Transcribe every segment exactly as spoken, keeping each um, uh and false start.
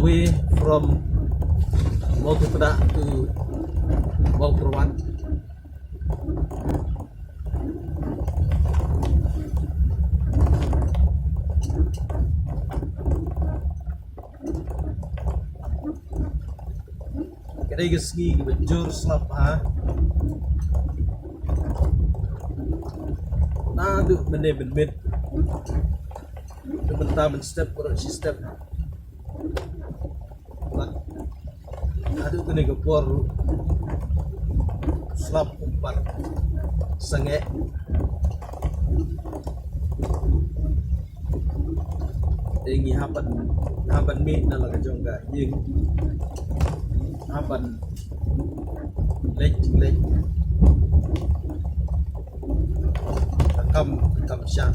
Way from Mawtyrpdah to Mawkyrwat. Ka dei ka sngi kaba jur slap ha. Naduh mynne mynmiet. Te mynta mynstep baroh shi step. Bad haduh kane ka por ruh slap um pat sangeh. Te ngi hap ban, hap ban mih na la ka jong ka ïing. Hap ban leit, leit. Ka kam, ka kam shah.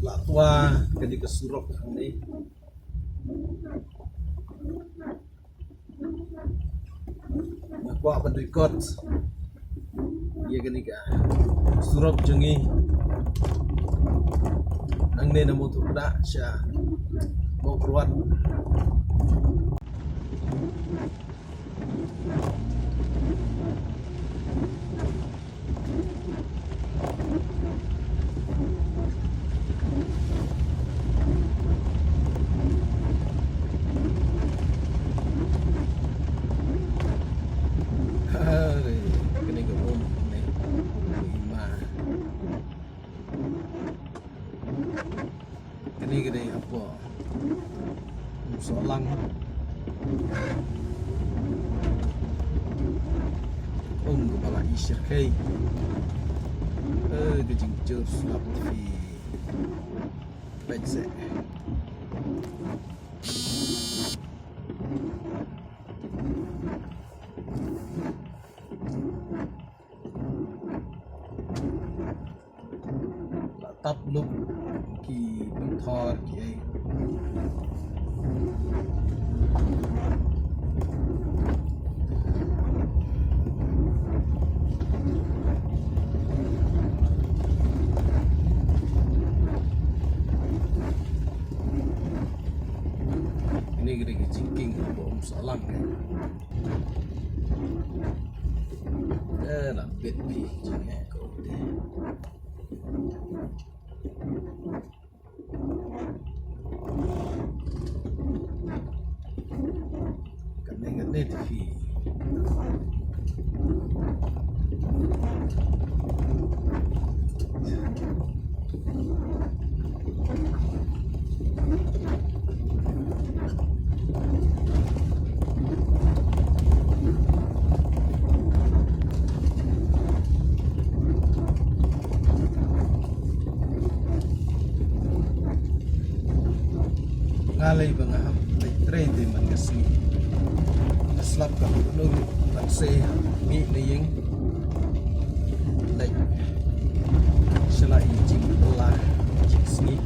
La twa kane ka surok hangne. Nga kwah ban record ïa kane ka surok jong ngi nangne na Mawtyrpdah sha Mawkyrwat. Are, kane ka um, kane ka um. Kane ka dei hapoh Umsohlang. Um kaba la i shyrkhei. Eh, ka jingjur slap phi. Peit seh. La tap lup ki pynthor ki ei. Kane ka dei ka jingkieng hapoh Umsohlang. Eh, la bit phi jingeh ko te. Kane, kane te phi. Nga lei ba nga hap leit trei te man ka sngi. Nga slap ka hanu ban se mih na ïing. Leit shala i jingla jingsngi.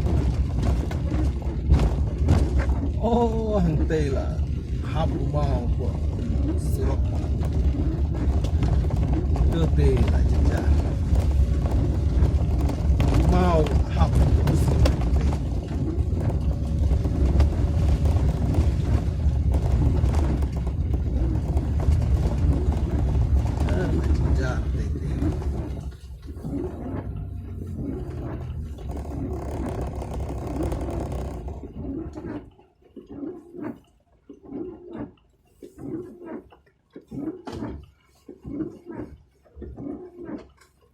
Oh, hangtei la hap u maw ko surok. Te te la jynjar. Maw hap ko surok. Ah, la jynjar te te.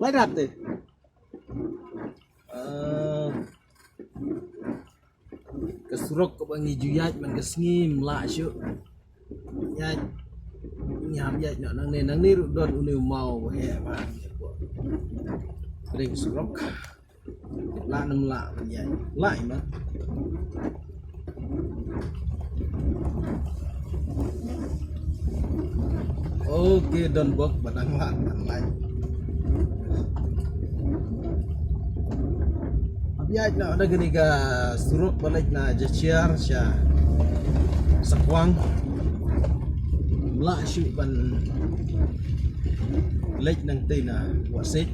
Lai dat te. Eh, ka surok kaba ngi ju ïaid man ka sngi mlah shuh. Ïaid, ngi hap ïaid noh nangne, nangne ruh don une u maw ba heh ba. Ring surok. Lah ne em lah ban ïaid. Lah i ma. Ok, don bok ba dang lah ban lait. Hap ïaid noh da kane ka surok ba leit na Jachiar sha Sakwang. Lah shuh ban leit nangtei na Wahseit.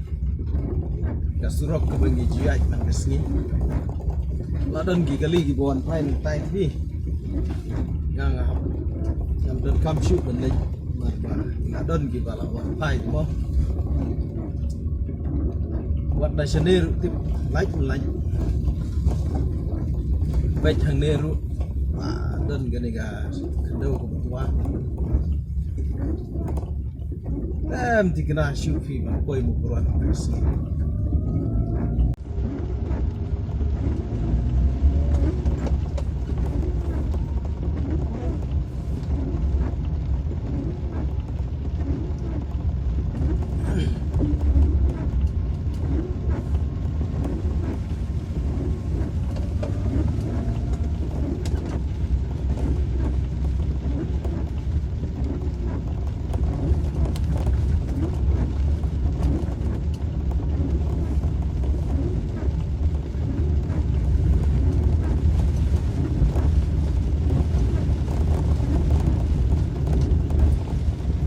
Ka surok kaba ngi ju ïaid man ka sngi. La don ki kali kiba wan phai nangtai hi. Nga nga hap, ngam donkam shuh ban leit. Mar ba la don kiba la wan phai mo. Wat na shane ruh tip lait lait. Bad hangne ruh, ah, don kane ka khyndew kaba twa. Em, thikna shuh phi ban poi Mukroh ka sngi.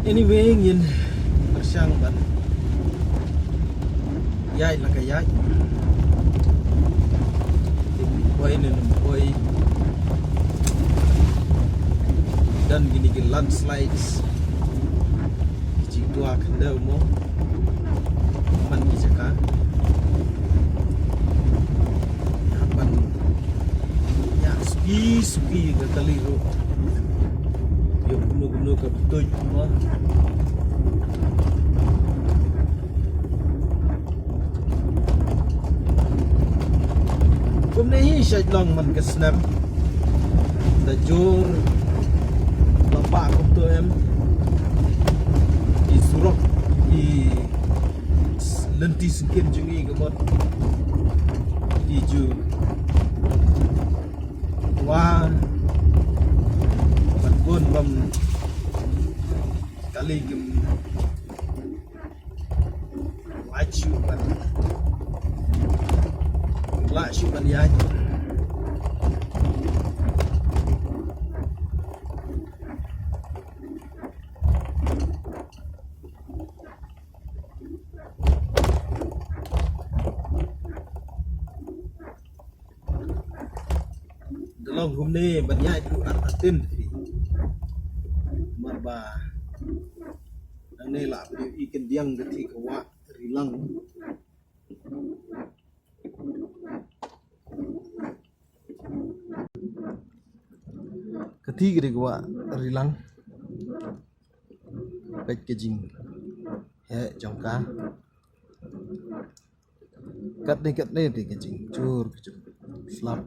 Anyway, ngin pyrshang ban ïaid la ka ïaid. Ym poi ne ym poi. Don kine ki landslides. Ki jingtwa khyndew mo. Man ki jaka. Hap ban ïa suki suki ka kali ruh. Ïoh kumno kumno ka pyntuid mo. Kumne hi shait long man ka snem. Da jur lamba kumto em. Ki surok, ki lynti syngkien jong ngi ka mut ki ju wan ban gun bam kali kim. Lait shuh ban, lait shuh ban ïaid. Da long kumne ban ïaid ruh ar atin phi. Mar ba nangne lah phi ïohi kyndiang ka thie ka wah rilang. Ka thie ka dei ka wah rilang. Peit ka jingheh jong ka. Katne katne te ka jingjur ka jong slap.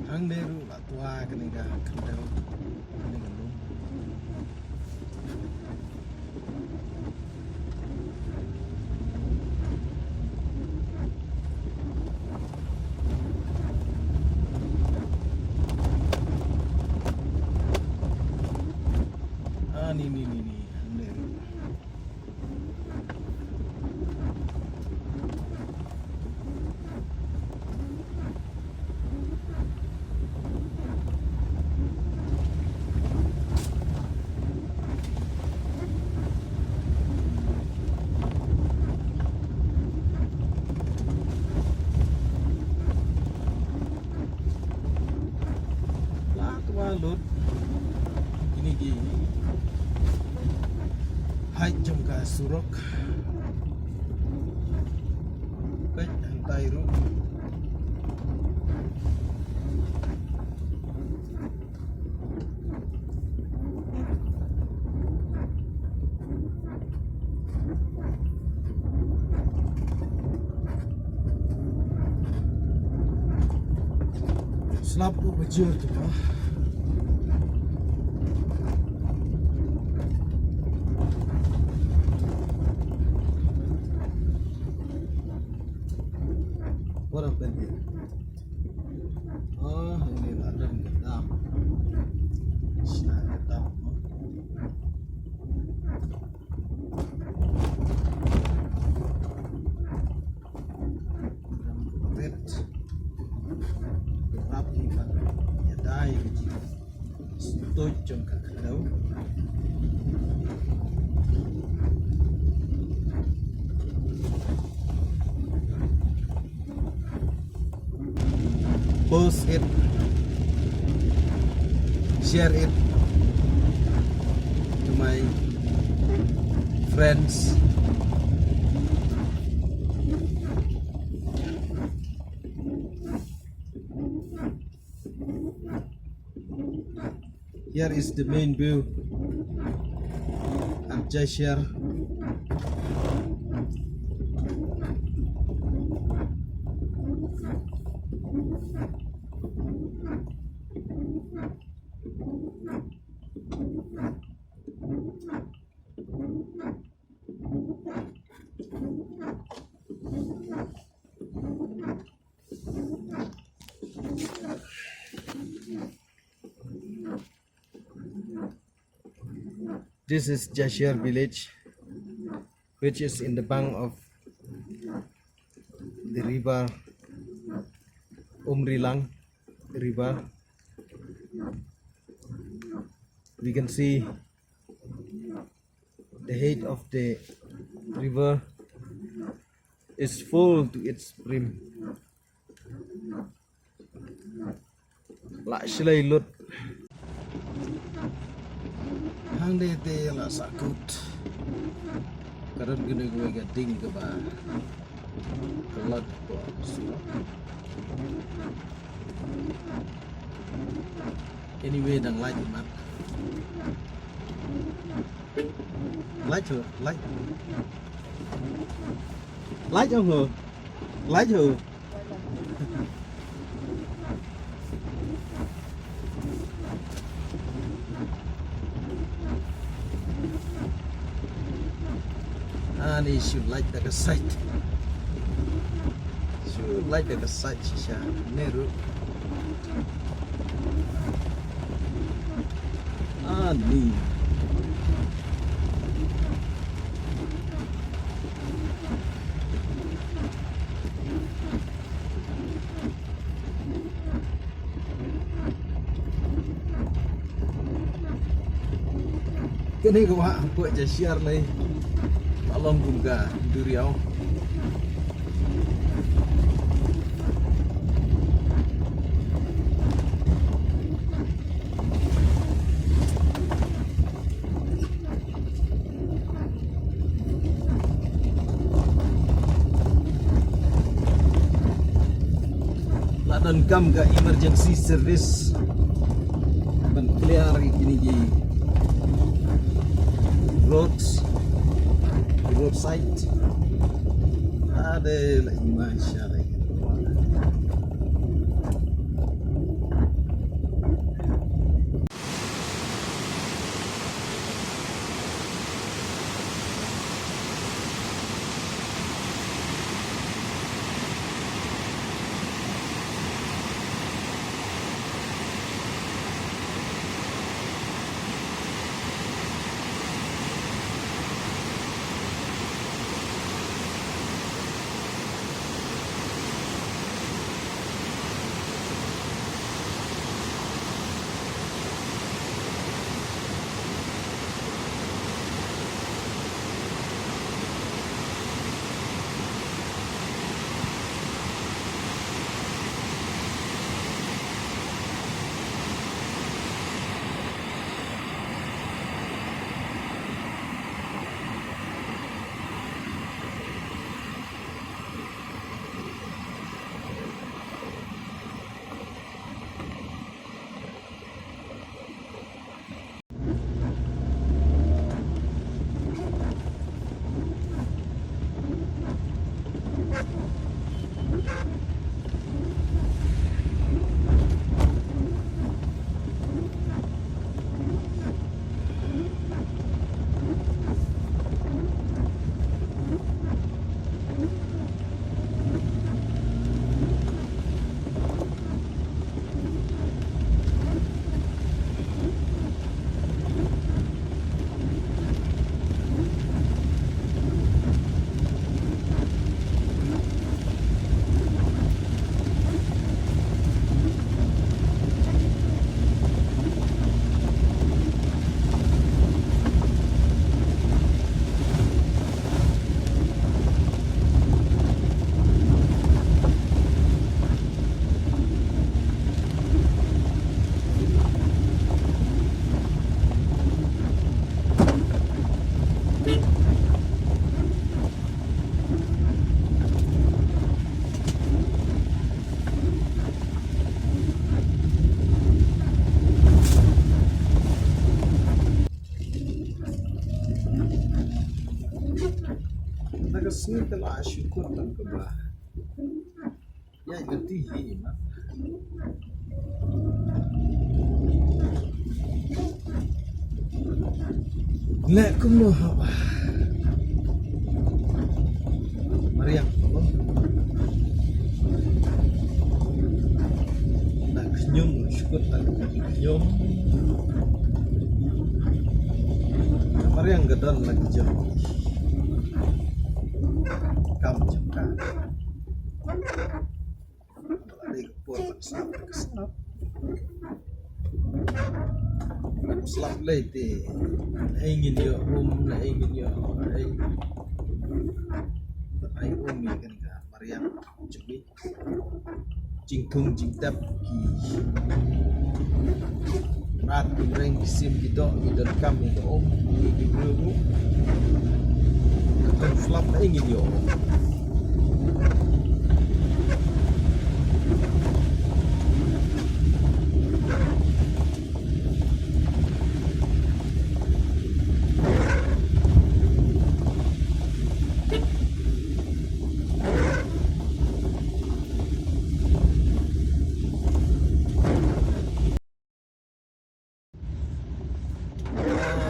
Hangne ruh la twa kane ka khyndew, kane ka lum. Ah, ni, ni, ni, ni, hangne ruh. La twa lut. Kine ki height jong ka surok. Peit hangtai ruh. Slap u bajur tu ba. What happened here? Oh, ini lah ada gedap. Sila gedap. Rit. Rap hi ban ïadei ka jingkit Post it, share it to my friends. Here is the main view of Jashare. This is Jashare village, which is in the bank of the river Umrilang River. We can see the head of the river is full to its brim. La shlei lut. Hangne te la sahkut. Ka don kane kawei ka ding kaba ka lut ko sula. Anyway, dang lait mat. Lait ho, lait. Lait ho. Lait ho. Ani shu lait da ka sait. Shu lait da ka sait shisha. Ne ruh. Ani. Kane ka wah hapoh Jashare lei. Ka long kum ka duriaw. La donkam ka emergency service ban clear ïa kine ki roads, roadside. Ade la i ma sha la i. Sngewthuh la shu kut tang kaba. Ya, ïa ka ti hi ma. Le kumno haba. Mariang. Na khñium, shu kut tang khñium. Mariang ka don la ki jong. Kam jong ka. Dei ka por ban slap, ka slap. Ban slap lei te. Ai ngin ïoh um, ai ngin ïoh, ai. Ai um ïa kane ka mariang jong ngi. Jingthung jingtep ki. Rat ki reng ki sim ki doh ki donkam ki um ki briew ruh. Kan flap na ing in yo.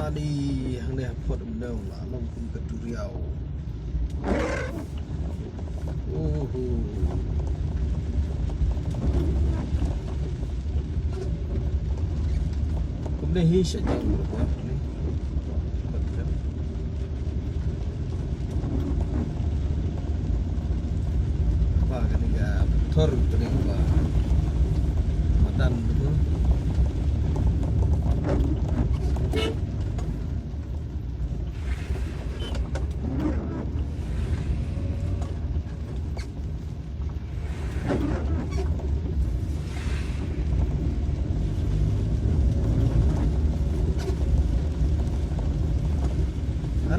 Ani hangne ha phot um neu la long kum ka duriaw. Uhu. Kumne hi sha jong ruh ba ni. Ba kane ka thor kane ba madan tu.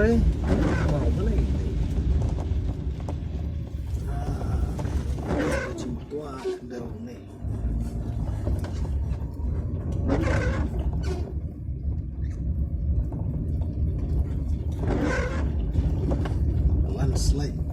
Are, ba, ba lei. Ah, ka jingtuah dau ne. Landslide.